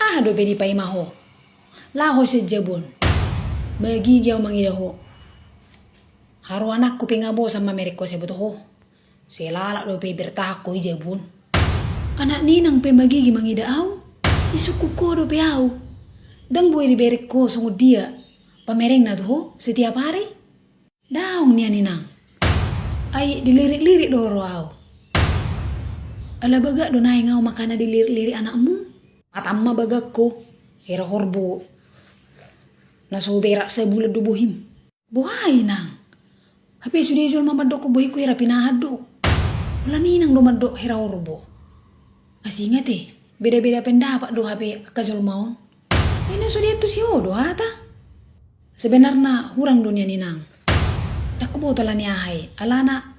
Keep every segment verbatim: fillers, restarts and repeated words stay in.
Aha dope dipaima ho? Laho sian jabu on. Magigi au mangida ho. Haru anakku pe nga bosan mamereng ho, sai boto ho. Sai lalap dope bertahan ho i jabu on. Anak ni inang pe magigi mangida au. Disungkun ho dope au. Ndang boi dibereng ho songon dia pamerengna tu ho setiap hari. Daong nian inang. Ai dilirik-lirik do roha au. Ala bagak do naeng au makana dilirik-lirik anakmu. Matam ma bagak ho. Hera horbo. Na so berak sabulan do bohim. Boha inang. Hape sude jolma mandok ho bohi ho hera pinahan do. Holan inang do mandok hera horbo. Asi ingat e, beda-beda pendapat do hape angka jolma on. Ai na so diantusi ho do hata. Sebenarna hurang do nian inang. Ndang huboto ala ni aha i, alana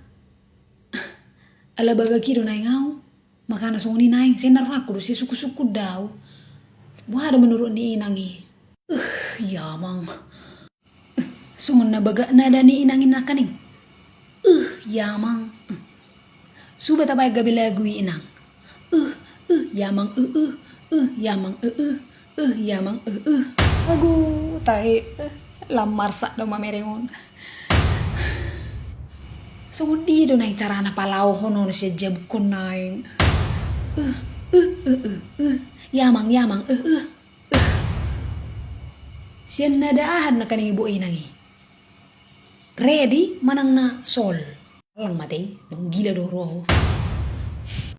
ala bagak i do naeng au. Makana songon i naeng, sai na rohangku do, sai sungkun-sungkun do au. Boha do menurut ni inang i? Uh, ya amang. Songon na bagak nada ni inang i nangkaning. Uh, ya amang. Suba tabaen gabe lagu i inang. Uh, uh, ya amang, uh, uh, uh, ya amang, uh, uh, uh, ya amang, uh, uh. Agu, tahe, uh, lam marsak do mamereng on. Songon dia do naeng carana palaohon on sian jabukon naeng. Uh, uh, uh, uh, uh. Ya amang, ya amang, uh, uh. Sian nada aha nangkaning ibuat inang i? Re do i manang na sol? Lang mate i, dung gila do roha ho.